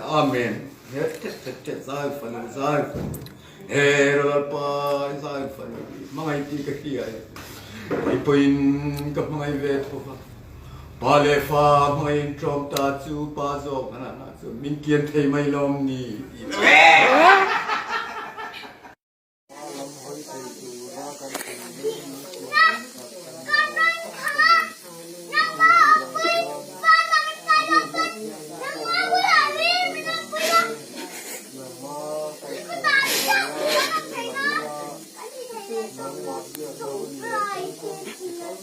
Amen. He Lalpa i zai fanu i hmangaih tih ka hria e. Kei pawhin ka hmangaih ve tho va. Pa leh fa hmangaihin tlawm ta chu pa zawk hmanah hna chuan min kian thei mai lawm ni tih Lam hawi thei tura kan thinlung min siam sak kan mamawh tak a ni. Chumi vang chuan biakna thianghlim pawh tura kan awm te, nangma kaihthawhna hnuaia thil la ila, nangmah biakna hun leh thil kawng chi hrang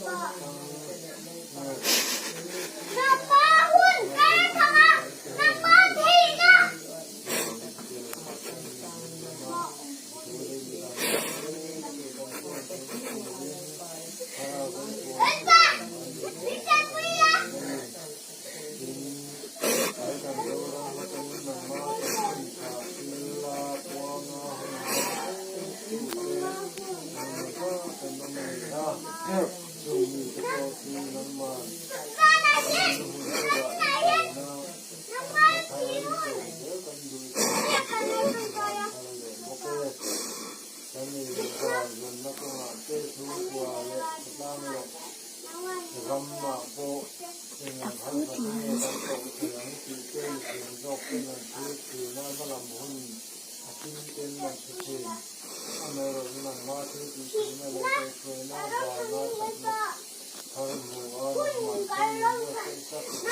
hrang